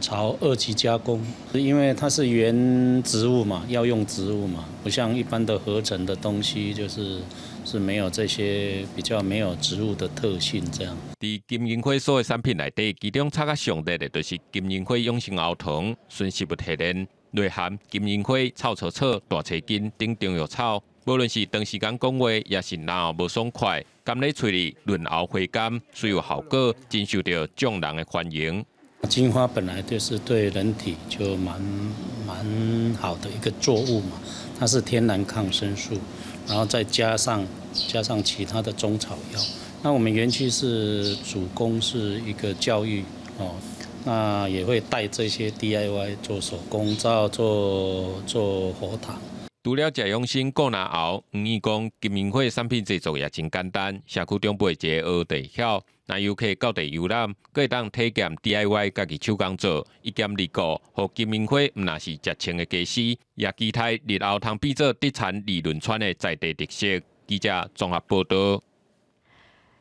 朝二級加工，因為它是原植物嘛，藥用植物嘛，不像一般的合成的東西，就是是沒有這些比較沒有植物的特性這樣。佇金銀花所有產品內底，其中炒較上熱的就是金銀花養生喉糖、純植物提煉，內含金銀花、臭草草、大青筋等中藥草。無論是長時間講話，抑是嚨喉無爽快，含咧喙裡潤喉回甘，雖有效果，真受著眾人的歡迎。金花本來就是對人體就蠻好的一個作物嘛，它是天然抗生素，然後再加上其他的中草藥。那我們園區是主攻是一個教育哦，那也會帶這些 DIY 做手工皂、做喉糖。除了食養生顧嚨喉，黃義講金銀花產品製作也真簡單，社區長輩一个學就會曉，若遊客到地遊覽，閣會當體驗 DIY 家己手工做，一兼二顧，予金銀花毋但是食穿的家私，也期待日後通變做德田二崙村的在地特色。記者綜合報道。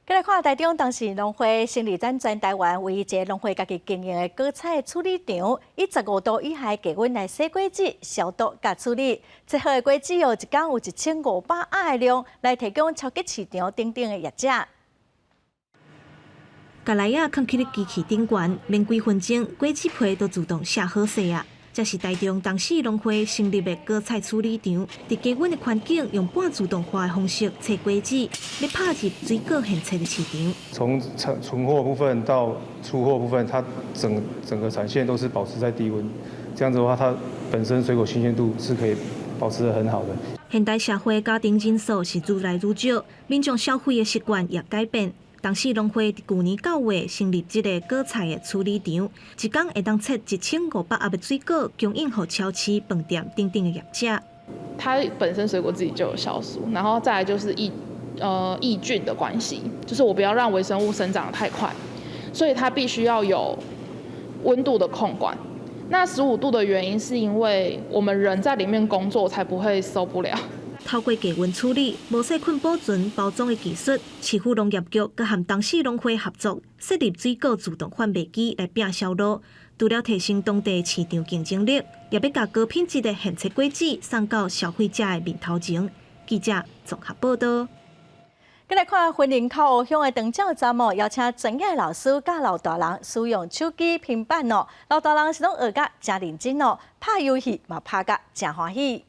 繼來看台中當時農會成立咱全台灣唯一一个農會家己經營的果菜處理場，以15度以下低溫來洗果子、消毒佮處理，切好的果子哦，一工有1500盒的量來提供超級市場等等的業者。共梨仔囥去咧機器頂懸，免幾分鐘，果子皮都自動卸好勢啊！這是台中東勢農會成立的果菜處理廠，佇低溫的環境，用半自動化的方式切果子，欲拍入水果現切的市場。從存存貨部分到出貨部分，它整整個產線都是保持在低溫，這樣子的話，它本身水果新鮮度是可以保持得很好的。現代社會家庭人數是愈來愈少，民眾消費的習慣也改變。東勢農會佇舊年9月成立這个果菜的處理廠，一工會當切1500盒的水果，供應予超市、飯店等等的業者。它本身水果自己就有酵素，然後再來就是抑菌的關係，就是我不要讓微生物生長得太快，所以它必須要有溫度的控管。那15度的原因是因為我們人在裡面工作才不會受不了。透過低溫處理、無細菌保存、包裝的技術，市府農業局閣和東勢農會合作，設立水果自動販賣機來拼銷路。除了提升當地市場競爭力，也欲共高品質的現切果子送到消費者的面頭前。記者綜合報道。再來看雲林口湖鄉的長照站哦，邀請專業老師教老大人使用手機、平板哦。老大人是攏學甲誠認真哦，拍遊戲嘛拍甲誠歡喜。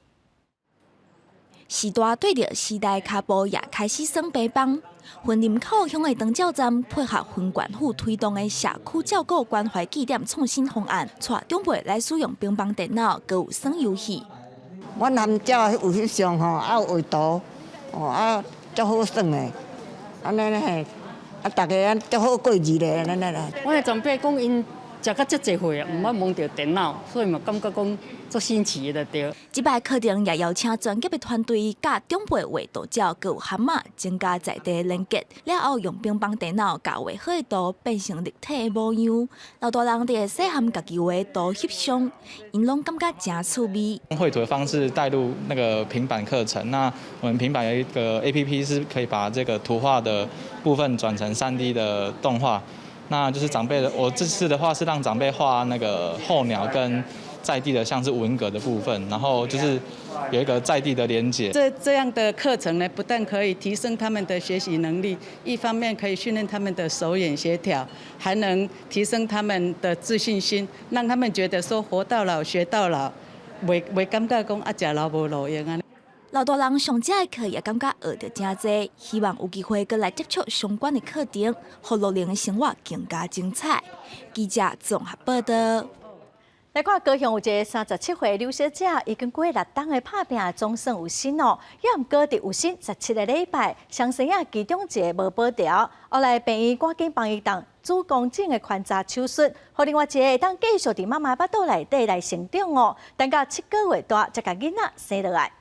時代對著時代跤步也開始耍白枋。雲林口湖鄉的長照站配合雲縣府推動的社區照顧關懷據點創新方案，帶長輩來使用平板電腦，閣有耍遊戲。阮含遮有翕相吼，啊有畫圖，哦啊足好耍的，按呢嘿，啊逐家按足好過日的按呢啦。阮的長輩講𪜶食到遮濟歲啊，毋捌摸著電腦，所以嘛感覺講足新奇的對。這擺課程也邀請專業的團隊，教長輩畫圖照，閣有蛤蟆，增加在地連結。了後用平板電腦共畫好的圖變成立體的模樣。老大人佇細漢家己畫圖翕相，𪜶攏感覺誠趣味。用繪圖的方式帶入那個平板課程，那我們平板有一個 APP 是可以把這個圖畫的部分轉成3D 的動畫。那就是長輩的，我這次的話是讓長輩畫那個候鳥跟在地的，像是文蛤的部分，然後就是有一個在地的連結。這樣的課程呢，不但可以提升他們的學習能力，一方面可以訓練他們的手眼協調，還能提升他們的自信心，讓他們覺得說活到老學到老，袂袂感覺講啊食老無路用按呢。老大人上這課也感覺學著誠濟，希望有機會閣來接觸相關的課程，予老齡的生活更加精彩。記者綜合報道。來看高雄有一个37歲劉小姐，已經過6冬的拍拚，總算有身哦。也毋過佇有身17个禮拜，雙生仔其中一个無保牢，後來病院趕緊幫伊動子宮頸的寬紮手術，予另外一个會當繼續佇媽媽腹肚內底來成長哦。等到7個月大，才共囡仔生落來。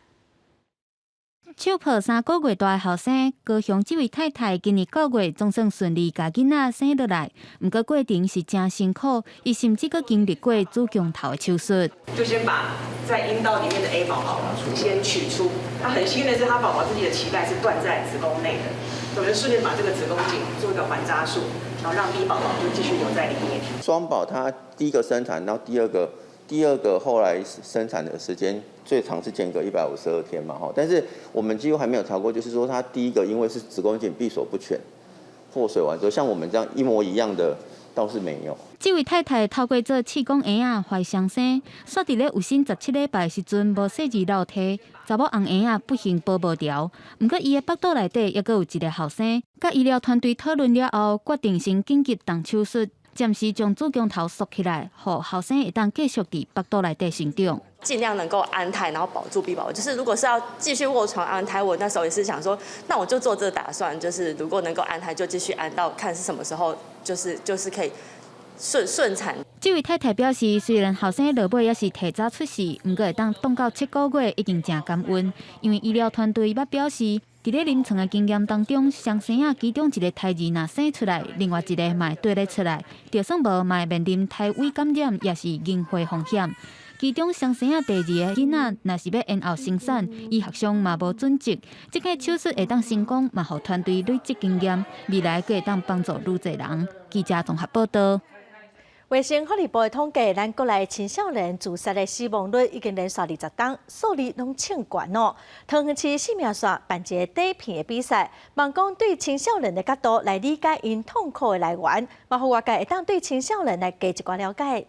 手抱3個月大的後生，高雄這位太太今年9月總算順利共囡仔生落來，毋過過程是誠辛苦，伊甚至閣經歷過子宮頭的手術。就先把在陰道裡面的 A 寶寶先取出，他很幸運的是，他寶寶自己的臍帶是斷在子宮內的，我就順便把這個子宮頸做一個環紮術，然後讓 B 寶寶就繼續留在裡面。雙寶他第一個生產，然後第二個後來生產的時間最長是間隔152天嘛，哈，但是我們幾乎還沒有查過，就是說他第一個因為是子宮頸閉鎖不全，破水完之後，像我們這樣一模一樣的倒是沒有。這位太太透過做試管嬰仔懷雙生，煞佇咧有身17禮拜時陣無細膩落體，查某紅嬰仔不幸保無牢。毋過伊的腹肚內底猶閣有一个後生，佮醫療團隊討論了後，決定先緊急動手術。暫時將子宮頭縮起來，予後生會當繼續佇腹肚內底成長。盡量能夠安胎，然後保住 B 寶寶。就是如果是要繼續臥床安胎，我那時候也是想說，那我就做這個打算，就是如果能夠安胎，就繼續安到看是什麼時候，就是可以順產。這位太太表示，雖然後生落尾猶是提早出世，毋過會當擋到7個月已經誠感恩，因為醫療團隊捌表示，佇咧臨床的經驗當中，雙生仔其中一个胎兒若生出來，另外一个嘛會綴咧出來，就算無嘛會面臨胎尾感染，抑是嬰血風險。其中雙生仔第二个囡仔若是欲延後生產，醫學上嘛無準則。這個手術會當成功，嘛予團隊累積經驗，未來閣會當幫助愈濟人。記者綜合報道。衛生福利部的統計，咱國內青少年自殺的死亡率已經連續20冬，數字攏創懸哦。桃園市生命線辦一个短片的比賽，望講對青少年的角度來理解𪜶痛苦的來源，嘛予外界會當對青少年來加一寡了解。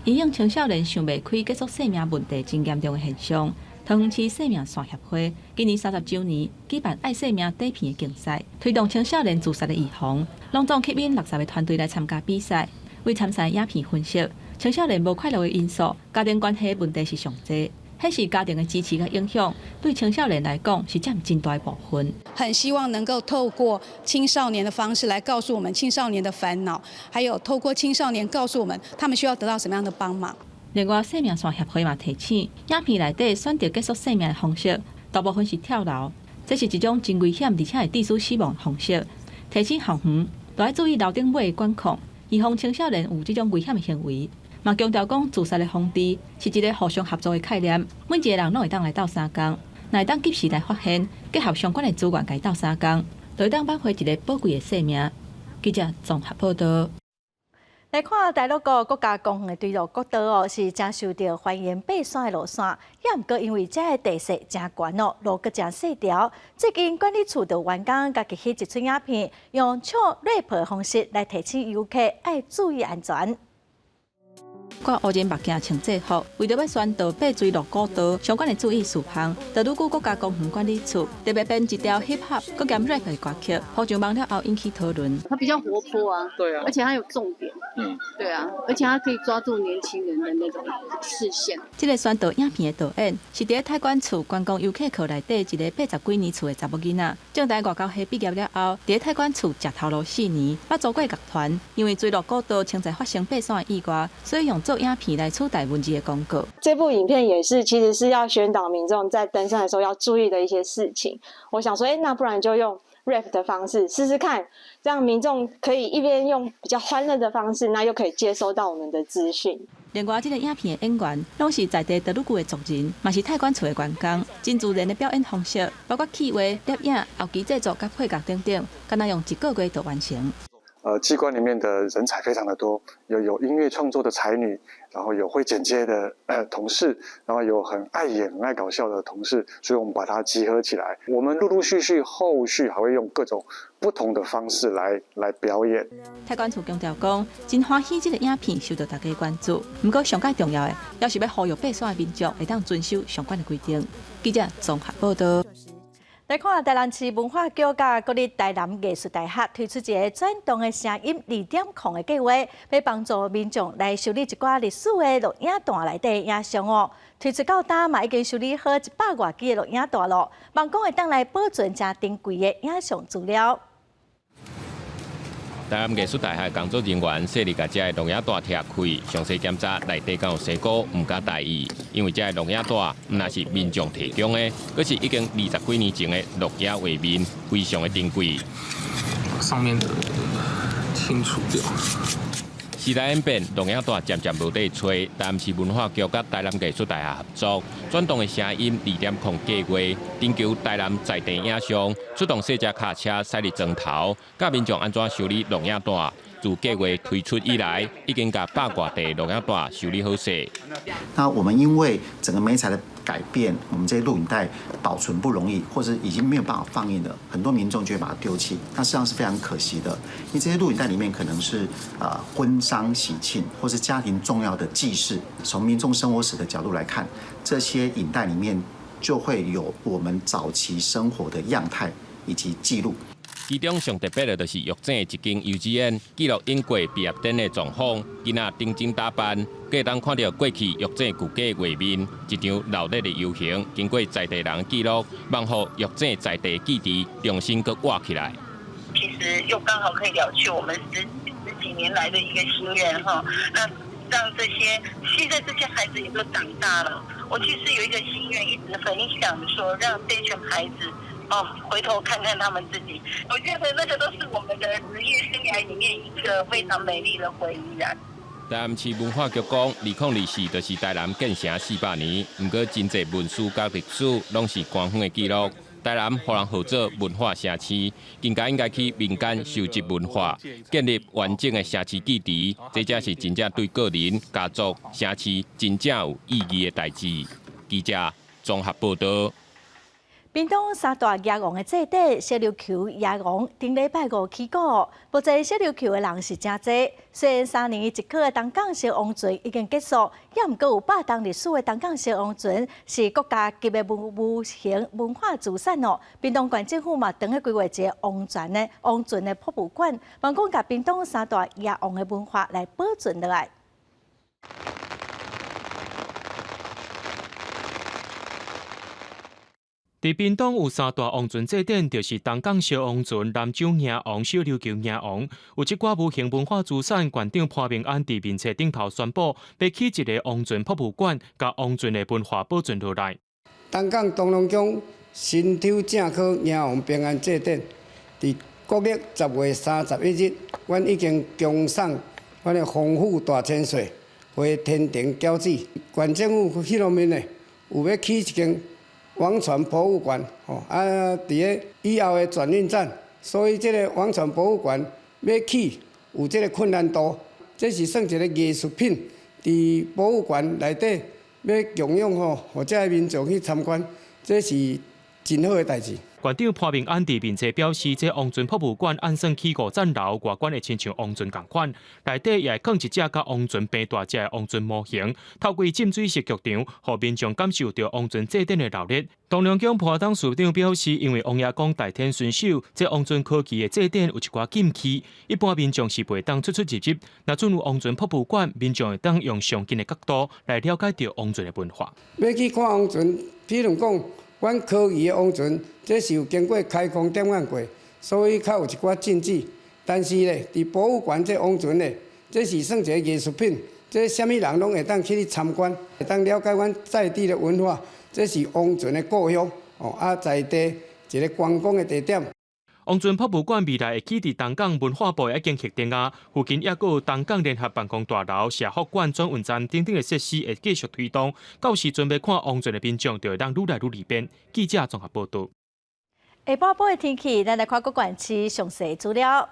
因應青少年想袂開結束性命問題真嚴重的現象，桃園市生命線協會今年30週年舉辦愛生命短片的競賽，推動青少年自殺的預防，攏總吸引60個團隊來參加比賽。為參賽影片分析，青少年無快樂的因素，家庭關係問題是上濟，顯示家庭的支持佮影響，對青少年來講是佔真大部分。很希望能夠透過青少年的方式來告訴我們青少年的煩惱，還有透過青少年告訴我們他們需要得到什麼樣的幫忙。另外，生命線協會嘛提醒，影片內底選擇結束生命的方式，大部分是跳樓，這是一種真危險而且會致使死亡的方式。提醒校園都愛注意樓頂尾的管控，預防青少年有這種危險的行為。嘛強調講，自殺的防治是一個互相合作的概念，每一個人攏會當來鬥相共，若會當及時來發現，結合相關的資源共伊鬥相共，就會當挽回一個寶貴的生命。記者綜合報道。來看大陸國國家公園的錐樂國道哦，是誠受著歡迎爬山的路線，也毋過因為遮的地勢誠懸哦，路閣誠細條。最近管理處就員工家己翕一齣影片，用唱 rap 的方式來提醒遊客愛注意安全。掛烏人目鏡穿制服，為著欲宣導爬錐樂古道相關的注意事項，大魯閣國家公園管理處特別編一條 hip hop 閣兼 rap 的歌曲，鋪上網了後引起討論。它比較活潑啊，對啊，而且它有重點，對啊，而且它可以抓住年輕人的那種視線。這个宣導影片的導演是佇咧太管處觀光遊客課內底一个80幾年次的查某囡仔，政大外交系畢業了後，佇咧太管處食頭路4年，捌組過樂團，因為錐樂古道常在發生爬山的意外，所以用做影片來取代文字的廣告。這部影片也是，其實是要宣導民眾在登山的時候要注意的一些事情。我想說，那不然就用 rap 的方式試試看，讓民眾可以一邊用比較歡樂的方式，那又可以接收到我們的資訊。另外，這个影片的演員攏是在地大魯閣的族人，嘛是太管處的員工，真自然的表演方式，包括企劃、攝影、後期製作佮配樂等等，敢若用一個月就完成。機關裡面的人才非常的多，有音樂創作的才女，然後有會剪接的同事，然後有很愛演、很愛搞笑的同事，所以我們把它集合起來。我們陸陸續續後續還會用各種不同的方式來表演。太管處強調講，真歡喜這个影片受到大家關注。毋過上蓋重要的，猶是欲呼籲爬山的民眾會當遵守相關的規定。記者綜合報道。來看台南市文化局佮國立台南藝術大學推出一个轉動的聲音2.0的計劃，欲幫助民眾來修理一寡歷史的錄影帶內底影像哦。推出到今嘛已經修理好100外支的錄影帶咯，望講會當來保存誠珍貴的影像資料。台南藝術大學工作人員細膩共遮的錄影帶拆開，詳細檢查內底敢有生菇，毋敢大意，因為遮的錄影帶毋但是民眾提供的，閣是已經20幾年前的錄影畫面，非常的珍貴。上面的清除掉。時代演變，錄影帶漸漸無得揣，台南市文化局佮台南藝術大學合作，轉動的聲音2.0計劃，徵求台南在地影像，出動細隻跤車駛入莊頭，教民眾按怎修理錄影帶。自計劃推出以來，已經共100外塊錄影帶修理好勢。那我們因為整個媒材的改變，我們這些錄影帶保存不容易，或者已經沒有辦法放映了，很多民眾就會把它丟棄。那實際上是非常可惜的，因為這些錄影帶裡面可能是婚喪喜慶或是家庭重要的記事。從民眾生活史的角度來看，這些影帶裡面就會有我們早期生活的樣態以及記錄。其中上特別的就是玉井的一間幼稚園，記錄永過畢業典禮狀況，囡仔認真打扮，會當看著過去玉井舊家畫面，一場鬧熱的遊行，經過在地人記錄，望予玉井在地記憶重新閣活起來。其實又剛好可以了卻我們十幾年來的一個心願哈，那讓這些現在這些孩子也都長大了，我其實有一個心願，一直很想說，讓這群孩子。哦，回頭看看他們自己，我覺得那個都是我們的職業生涯裡面一個非常美麗的回憶啊。台南市文化局講，2024就是台南建城400年，毋過真濟文史佮歷史攏是官方的記錄，台南予人號做文化城市，更加應該去民間收集文化，建立完整的城市記憶，這才是真正對個人、家族、城市真正有意義的代誌。記者綜合報道。屏東三大迎王的祭典，小琉球迎王頂禮拜五起鼓，目前小琉球的人是誠濟。雖然3年一考的東港燒王船已經結束，猶毋過有100冬歷史的東港燒王船是國家級的無形文化資產哦。屏東縣政府嘛，當咧規劃一個王船的博物館，望講共屏東三大迎王的文化來保存落來。佇屏東有三大王船祭典，就是東港燒王船、南州迎王、小琉球迎王。有這寡無形文化資產，縣長潘孟安佇面冊頂頭宣布，欲起一个王船博物館，共王船的文化保存落來。東港東龍宮神舟正科迎王平安祭典，佇國曆10月31日，阮已經恭送阮的防府大千歲回天庭繳旨。縣政府彼方面呢，有欲起一間王船博物館，吼啊！佇咧以後的轉運站，所以這个王船博物館欲起有這个困難度，這是算一个藝術品，佇博物館內底欲供養吼，予遮个民眾去參觀，這是真好的代誌。縣長潘孟安佇面冊表示，這王船博物館按算起五層樓，外觀會親像王船仝款，內底也會囥一隻佮王船平大隻的王船模型，透過浸水式劇場，予民眾感受著王船祭典的熱鬧。東龍宮潘董事長表示，因為王爺公代天巡守，這王船科技的祭典有一寡禁區，一般民眾是袂當出出入入。若進入王船博物館，民眾會當用上近的角度來了解著王船的文化。欲去看王船，比如講，阮科儀的王船，這是有經過開光點眼過，所以較有一寡禁忌。但是咧，佇博物館這王船咧，這是算一个藝術品，這啥物人攏會當去參觀，會當了解阮在地的文化。這是王船的故鄉，哦啊，在地一个觀光的地點。王船博物館未來會起佇東港文化部已經核定啊，附近猶閣有東港聯合辦公大樓、社福館、轉運站等等的設施會繼續推動。到時陣欲看王船的民眾就會當愈來愈利便。記者綜合報導。下晡晡的天氣，咱來看各縣市詳細資料。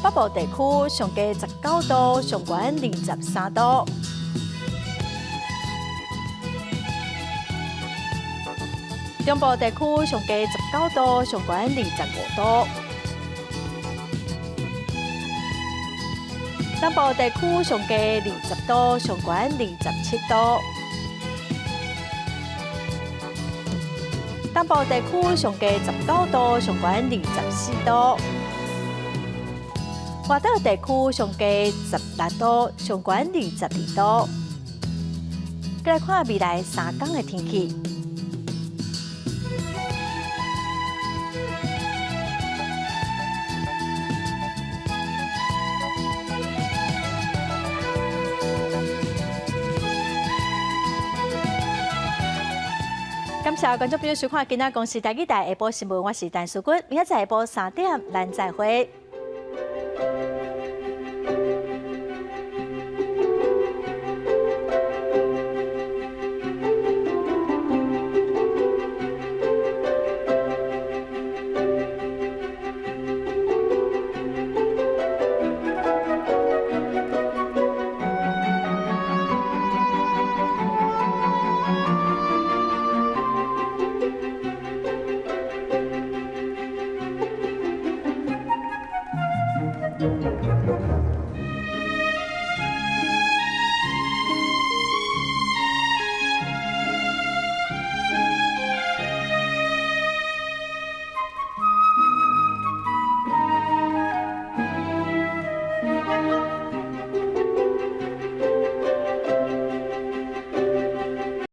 北部地區上低19度，上懸23度。中部地區上低19度，上懸25度。南部地區上低20度，上懸27度。東部地區上低19度，上懸24度。外島地區上低16度，上懸22度。閣來看未來3天的天氣。感謝觀眾朋友收看今仔公視台語台下晡新聞，我是陳淑君，明仔載下晡3點，咱再會。